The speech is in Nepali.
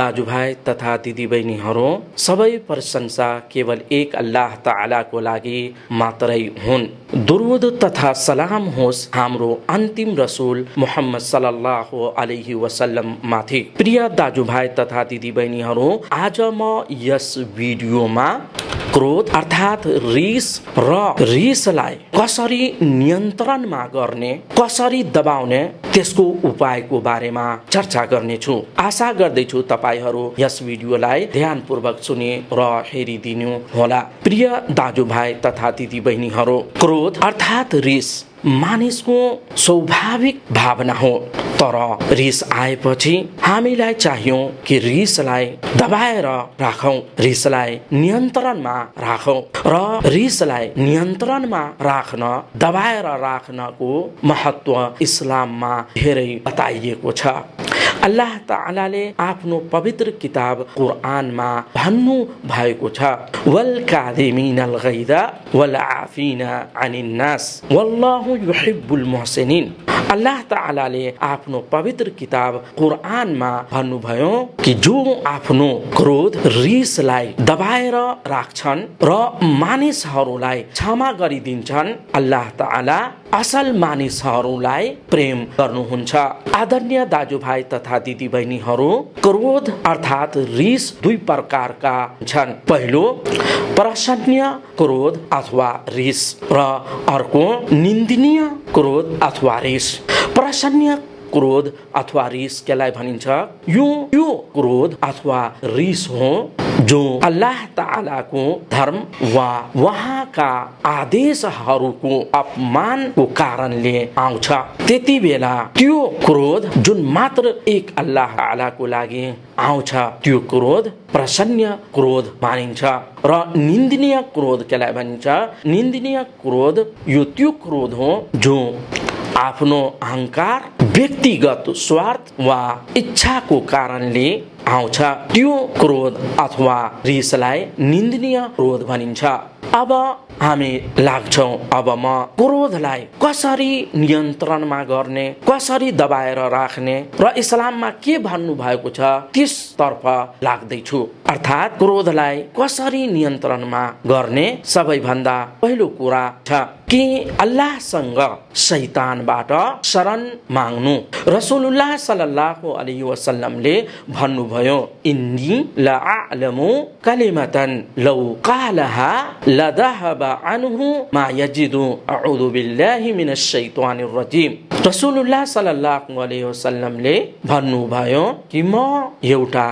दाजुभाइ तथा दिदीबहिनीहरू, सबै प्रशंसा केवल एक अल्लाह ताआलाको लागि मात्रै हुन्। दुरूद तथा सलाम होस् हाम्रो अन्तिम रसूल मुहम्मद सल्लल्लाहु अलैहि वसल्लम माथि। प्रिय दाजुभाइ तथा दिदीबहिनीहरू, आज म यस भिडियोमा क्रोध अर्थात् रिसलाई कसरी नियन्त्रणमा गर्ने, कसरी दबाउने, त्यसको उपायको बारेमा चर्चा गर्नेछु। आशा गर्दैछु तपाईहरू यस भिडियोलाई ध्यानपूर्वक सुने र हेरिदिनु होला। प्रिय दाजुभाइ तथा दिदीबहिनीहरू, क्रोध अर्थात् रिस मानिसको स्वाभाविक भावना हो। तर रिस आएपछि हामीलाई चाहियो कि रिसलाई दबाएर राखौं, रिसलाई नियन्त्रणमा राखौं र रिसलाई नियन्त्रणमा राख्न, दबाएर राख्नको महत्व इस्लाममा धेरै बताइएको छ। अल्लाह ताआलाले आफ्नो पवित्र किताब कुरआनमा भन्नु भएको छ, वल कादिमिनल गैद वल आफिना अनिन नास वल्लाहु युहिब्बुल मुहसिनिन। अल्लाह ताआलाले आफ्नो पवित्र किताब कुरआनमा भन्नुभयो कि जो आफ्नो क्रोध रिसलाई दबाएर राख्छन् र मानिसहरूलाई क्षमा गरिदिन्छन्, अल्लाह ताआला असल मानिसहरूलाई प्रेम गर्नुहुन्छ। आदरणीय दाजुभाइ तथा दिदीबहिनीहरू, क्रोध अर्थात् रिस दुई प्रकारका छन्। पहिलो प्रशंसनीय क्रोध अथवा रिस र अर्को निन्दनीय क्रोध अथवा रिस। प्रशंसनीय क्रोध अथवा रिस केलाई भनिन्छ? यो क्रोध अथवा रिस हो जो अल्लाह ताआलाको धर्म वा वहाँका आदेशहरूको अपमानको कारणले आउँछ। त्यति बेला त्यो क्रोध जुन मात्र एक अल्लाह ताआलाको लागि आउँछ, त्यो क्रोध प्रशंसनीय क्रोध मानिन्छ। र निन्दनीय क्रोध केलाई भनिन्छ? निन्दनीय क्रोध यो त्यो क्रोध हो जो आफ्नो अहंकार, व्यक्तिगत स्वार्थ वा इच्छाको कारणले आउँछ। त्यो क्रोध अथवा रिसलाई निन्दनीय क्रोध भनिन्छ। अब हामी लाग्छौं, अब म क्रोधलाई कसरी नियन्त्रणमा गर्ने, कसरी दबाएर राख्ने र इस्लाममा के भन्नु भएको छ त्यसतर्फ लाग्दैछु। अर्थात् क्रोधलाई कसरी नियन्त्रणमा गर्ने सबैभन्दा पहिलो कुरा छ कि अल्लाहसँग शैतानबाट शरण माग्नु। रसुलुल्लाह सल्लल्लाहु अलैहि वसल्लमले भन्नुभयो, इन्नी लअअलमु कलिमतन लौ क़ालहा लदहब अन्हु मा यजिदु अऊदु बिल्लाहि मिनश शैतानिर रजीम। रसुलुल्लाह सल्लल्लाहु अलैहि वसल्लमले भन्नुभयो कि म एउटा